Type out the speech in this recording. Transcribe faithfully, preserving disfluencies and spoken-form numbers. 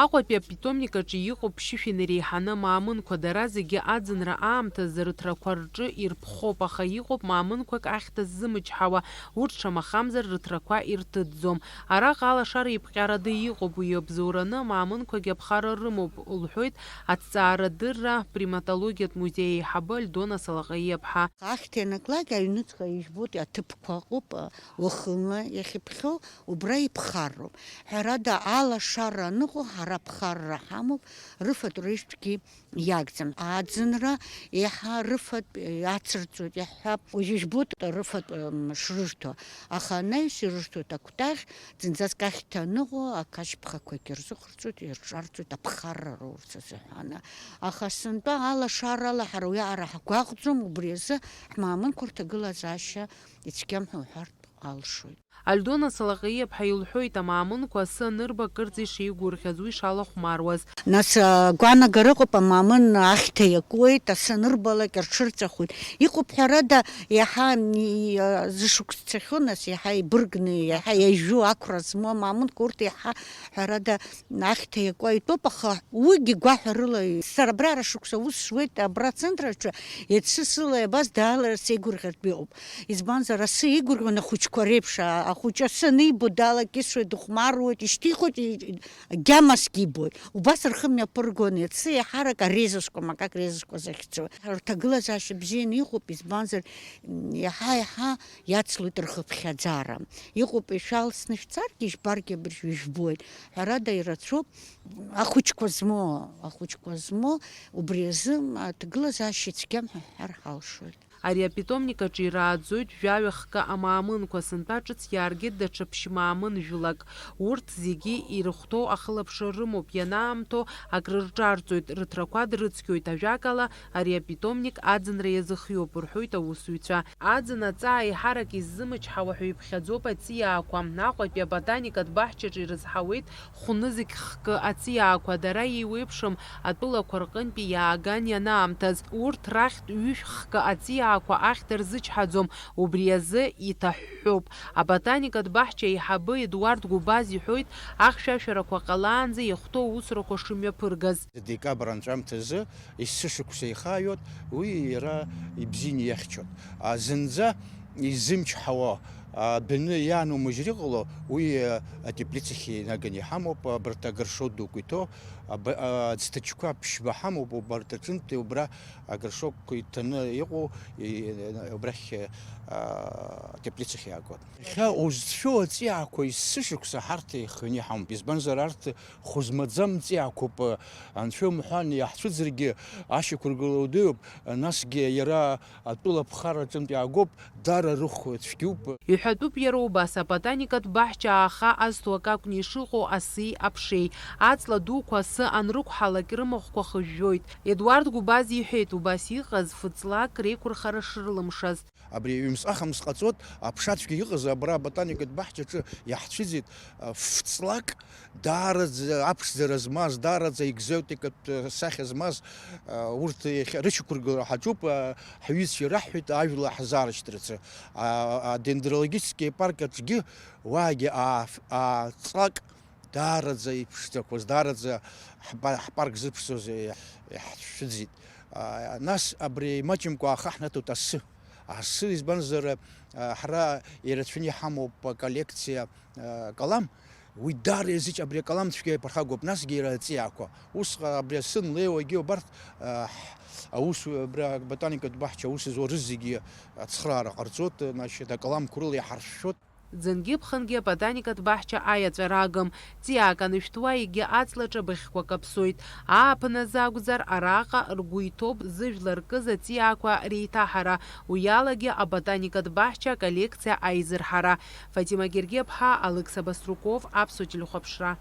Аҟәатәи апитомник аҿы иҟоуп ԥшьышә инареиҳаны амаамынқәа, дара зегьы аӡынра аамҭазы рыҭрақәа рҿы ирԥхоуп, аха иҟоуп маамынқәак ахьҭа ззымычҳауа, урҭ шамахамзар рыҭрақәа ирҭыҵӡом. Араҟа алашара иԥҟьарада иҟоуп, уи абзоураны амаамынқәагьы аԥхара рымоуп, лҳәоит аҭҵаарадырра приматологиатә музеи аиҳабы Альдона Салаҟаиаԥҳа. Ахьҭа ианаклак аҩныҵҟа ижәбоит, аҭыԥқәа ыҟоуп, уахынла иахьыԥхьоу, убра иԥхарроуп. Ҳәарада, алашара аныҟоу, ҳара аԥхарра ҳамоуп, рыфатә рыжәтәгьы иагӡам. Аӡынра еиҳа рыфатә ацырҵоит, иаҳҳәап, уажә ижәбоит рыфатә, м, шрырҭо. Аха анаҩс ирырҭоит акәтаӷь, зынӡаск ахьҭа аныҟоу, ақашьԥхақәагьы рзыҟарҵоит, ирҿарҵоит аԥхарра роурц азыҳәан. Аха сынтәа алашарала ҳара уиаҟара ҳгәаҟӡом, убри азы ҳмаамынқәа рҭагылазаашьа ицәгьам ҳәа уҳәартә алшоит. Альдона Салаҟаиаԥҳа илҳәоит, амаамынқәа асы анырба акырӡа ишеигәырӷьаз, уи шалахәмаруаз. Нас, а, гәаанагара ыҟоуп, амаамын ахьҭа иакуеит, асы анырбалак рҽырҵәахуеит. Иҟоуп, ҳәарада, иаҳа, и-, а, зышықәс цахьоу, нас иаҳа ибыргны, иаҳа иажәу, ақәра змоу амаамынқәа урҭ иаҳа, ҳәарада, ахьҭа иакуа итәоуп, аха уигьы гәаҳәарыла, сара абра ара шықәса аус зуеит, абра ацентр аҿы, иацы сыла иабаз даара сеигәырӷьартә иҟоуп. Избанзар, асы еигәырӷьон ахәыҷқәа реиԥш, а-, ахәыҷы асы анибо далакьысуеит, дыхәмаруеит, ишьҭихуеит, и-, гьамасгьы ибоит. Убас рхы мҩаԥыргон, иацы еиҳарак арезаскәа, макак резаскәа захьӡу. Рҭагылазаашьа бзианы иҟоуп, избанзар, м, иаҳа-иаҳа иацлоит рхыԥхьаӡара. Иҟоуп, ишәалсны шәцаргьы, ижәбаргьы абыржә ижәбоит. Ҳәарада, ирацәоуп ахәыҷқәа змоу, ахәыҷқәа змоу, убри азы, м, аҭагылазаашьа ицәгьам ҳәа ҳҳәар ҳалшоит. Ари апитомник аҿы ирааӡоит жәаҩа хкы амаамынқәа, сынтәа ҿыц иааргеит даҽа ԥшь маамын жәлак. Урҭ зегьы ирыхәҭоу ахылаԥшра рымоуп, ианаамҭоу акрырҿарҵоит, рыҭрақәа дрыцқьоит, ажәакала, ари апитомник аӡынра иазыхиоуп, рҳәоит аусзуҩцәа. Аӡын аҵаа еиҳарак иззымычҳауа ҳәа иԥхьаӡоуп аҵиаақәа. Аҟәатәи аботаникатә баҳчаҿы ирызҳауеит хәнызқь хкы аҵиаақәа, дара еиуеиԥшым атәылақәа рҟынтәи иааган ианаамҭаз. Урҭ рахьтә ҩышә хкы аҵиаақәа ахьҭа рзычҳаӡом, убри азы иҭаҳәҳәоуп. Аботаникатә баҳча аиҳабы Едуард Гәыбаз иҳәоит, ахьшәашәарақәа ҟалаанӡа иахәҭоу аусурақәа шымҩаԥыргаз. Декабр анҵәамҭазы есышықәса ихаиоит, уи иара ибзианы иахьчоит. А, зынӡа изымчҳауа, а, адәаны иаанумыжьыр иҟало, уи, а, атеплицахь инаганы иҳамоуп, абарҭ агыршо дуқәа иҭоу, аб-, а, аӡҭачқәа ԥшьба ҳамоуп, убарҭ аҿынтәи убра агыршокқәа иҭаны иҟоу, и-, убрахь, а, атеплицахь иаагоит. Иахьа узцәоу аҵиаақәа есышықәса ҳарҭ еихганы иҳамоуп, избанзар, арҭ хәызмаӡам ҵиаақәоуп, анцәа мҳәан иаҳцәыӡыргьы ашьақәыргыла удыҩуп, насгьы иара атәыла аԥхара аҿынтә иаагоуп, даара рыхә цәгьоуп. Иҳәатәуп иара убас, аботаникатә баҳча ааха азҭо акы акәны ишыҟоу асеи аԥшеи. Аҵла дуқәа асы анрықәҳалак рымахәқәа хыжәжәоит. Едуард Гәыбаз иҳәеит, убас иҟаз фыҵлак реиқәырхара шрылымшаз. Абри ҩымсҟа-хамсҟа ҟаҵоит, аԥша цәгьа иҟаз абра аботаникатә баҳчаҿы иаҳцәыӡит, а, фҵлак, даараӡа аԥшӡара змаз, даараӡа екзотикатә, а, сахьа змаз, а, урҭ иахьа рышьақәыргылара ҳаҿуп, а, ҳҩызцәа ираҳҳәеит ажәла ҳзаарышьҭырц. А, адендралагический апарк аҿгьы уаагьы ааф-, ааҵлак даараӡа иԥшӡақәаз, даараӡа ҳпа-, ҳпарк зыԥшӡоз иаҳ-, иаҳцәыӡит. А, нас абри имаҷымкәа аахаҳнаҭоит асы. Асы, избанзар, а, ҳара ирацәаны иҳамоуп аколлекциа, а, калам. Уи даара иазыч-, абри акалам цәгьа иԥырхагоуп, насгьы иара аҵиаақәа. Усҟан абри асы анлеиуагьы убарҭ, а, ҳ-, аус, абра аботаникатә баҳча аус зуа рызегьы ацхраара ҟарҵоит, значит, акаламқәа рыла иҳаршәшәоит. Ӡынгьы-ԥхынгьы аботаникатә баҳча аиаҵәара агым. Ҵиаак анышәҭуа, егьи аҵлаҿы быхьқәа каԥсоит. Ааԥын азы акәзар, араҟа ргәы иҭоуп зыжәла ркыз аҵиаақәа реиҭаҳара, уи алагьы аботаникатә баҳча аколлекциа аизырҳара. Фатима Гергиаԥҳа, Алықьса Баструков, Аԥсуа телехәаԥшра.